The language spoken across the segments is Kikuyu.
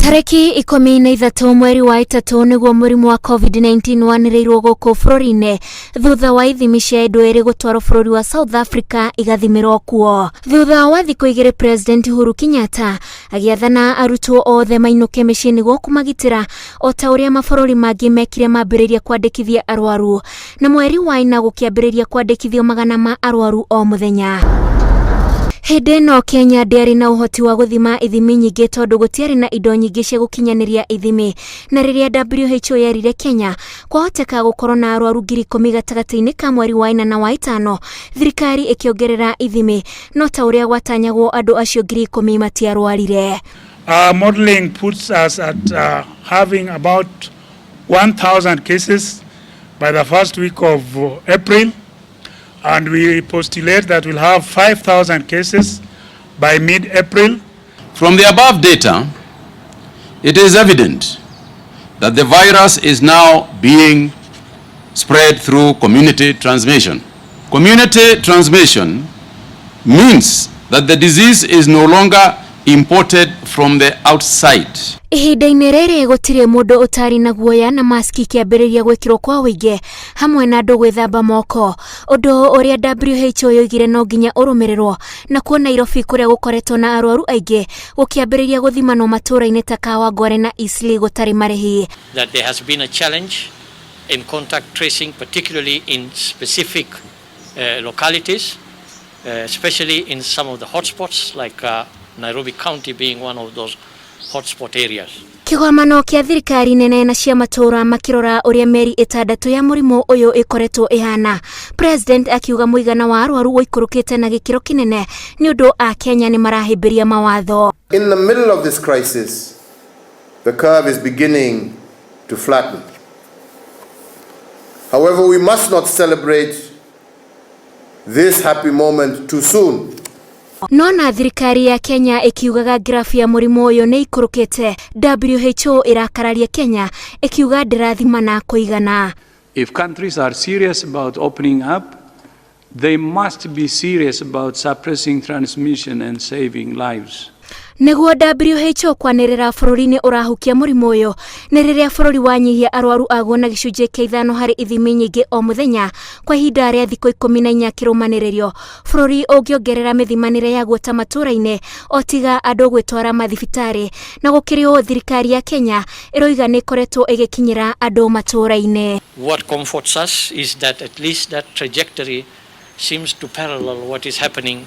Tarĩki 13 mweri wa ĩtatũ nĩguo mũrimũ wa COVID-19 wanĩrĩirwo gũkũ bũrũri-inĩ thutha wa ithimi cia andũ erĩ gũtwarwo bũrũri wa South Africa igathimĩrwo kuo. Thutha wa thikũ igĩrĩ President Uhuru Kenyatta agĩathana arutwo othe mainũke mĩciĩ nĩguo kũmagitĩra o ta ũrĩa mabũrũri mangĩ mekire mambĩrĩria kwandĩkithia arwaru na mweri wa ĩna gũkĩambĩrĩria kwandĩkithio magana ma arwaru o mũthenya. Hĩndĩ ĩno Kenya ndĩarĩ na ũhoti wa gũthima ithimi nyingĩ tondũ gũtiarĩ na indo nyingĩ cia gũkinyanĩria ithimi, na rĩrĩa WHO yerire Kenya kwahoteka gũkorwo na arwaru 10,000 gatagatĩ-inĩ ka mweri wa ĩna na wa ĩtano, thirikari ĩkĩongerera ithimi, no ta ũrĩa gwatanyagwo andũ acio 10,000 matiarwarire. Our modeling puts us at having about 1,000 cases by the first week of April, and we postulate that we'll have 5,000 cases by mid-April. From the above data, it is evident that the virus is now being spread through community transmission. Community transmission means that the disease is no longer imported from the outside. Ihinda-inĩ rĩrĩ gũtirĩ mũndũ ũtarĩ na guoya na maski ikĩambĩrĩria gwĩkĩrwo kwa ũingĩ hamwe na andũ gwĩthamba moko, ũndũ ũrĩa WHO yoigire no nginya ũrũmĩrĩrwo, nakuo Nairobi kũrĩa gũkoretwo na arwaru aingĩ gũkĩambĩrĩria gũthimanwo matũũra-inĩ ta Kawangware na Eastleigh gũtarĩ marĩhi. That there has been a challenge in contact tracing, particularly in specific localities, especially in some of the hotspots like Nairobi County being one of those hotspot areas. Kĩgomano kĩa thirikari nene na cia matũũra makĩrora ũrĩa mĩeri ĩtandatũ ya mũrimũ ũyũ ĩkoretwo ĩhana. President akiuga mũigana wa arwaru ũikũrũkĩte na gĩkĩro kĩnene nĩ ũndũ a Kenya nĩ marahĩmbĩria mawatho. In the middle of this crisis, the curve is beginning to flatten. However, we must not celebrate this happy moment too soon. No na thirikari ya Kenya ĩkiugaga grafu ya mũrimũ ũyũ nĩ ikũrũkĩte, WHO ĩrakararia Kenya ĩkiuga ndĩrathimana kũigana. If countries are serious about opening up, they must be serious about suppressing transmission and saving lives. Nĩguo WHO kwanĩrĩra bũrũri-inĩ ũrahukia mũrimũ ũyũ nĩ rĩrĩa bũrũri wanyihia arwaru aguo na gĩcunjĩ kĩa ithano harĩ ithimi nyingĩ o mũthenya kwa ihinda rĩa thikũ 14 kĩrũmanĩrĩrio. Bũrũri ũngĩongerera mĩthimanĩre yaguo ta matũũra-inĩ o tiga andũ gwĩtwara mathibitarĩ, na gũkĩrĩ ũũ thirikari ya Kenya ĩroiga nĩ ĩkoretwo ĩgĩkinyĩra andũ matũũra-inĩ. What comforts us is that at least that trajectory seems to parallel what is happening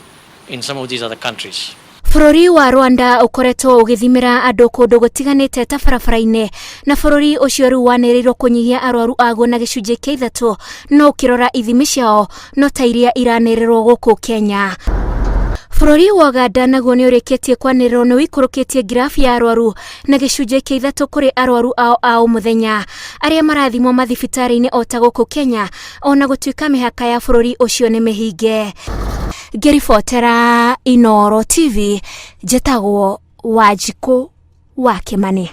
in some of these other countries. Bũrũri wa Rwanda ũkoretwo ũgĩthimĩra andũ kũndũ gũtiganĩte ta barabara-inĩ, na bũrũri ũcio rĩu wanĩrĩirwo kũnyihia arwaru aguo na gĩcunjĩ kĩa ithatũ, no ũkĩrora ithimi ciao no ta iria iranĩrĩrwo gũkũ Kenya. Bũrũri wa Uganda naguo nĩ ũrĩkĩtie kwanĩrĩrwo nĩ ũikũrũkĩtie ngirabu ya arwaru na gĩcunjĩ kĩa ithatũ kũrĩ arwaru ao a o mũthenya arĩa marathimwo mathibitarĩ-inĩ o ta gũkũ Kenya, ona gũtuĩka mĩhaka ya bũrũri ũcio nĩ mĩhinge. Ngĩribotera Inooro TV, njĩtagwo Wanjikũ wa Kĩmani.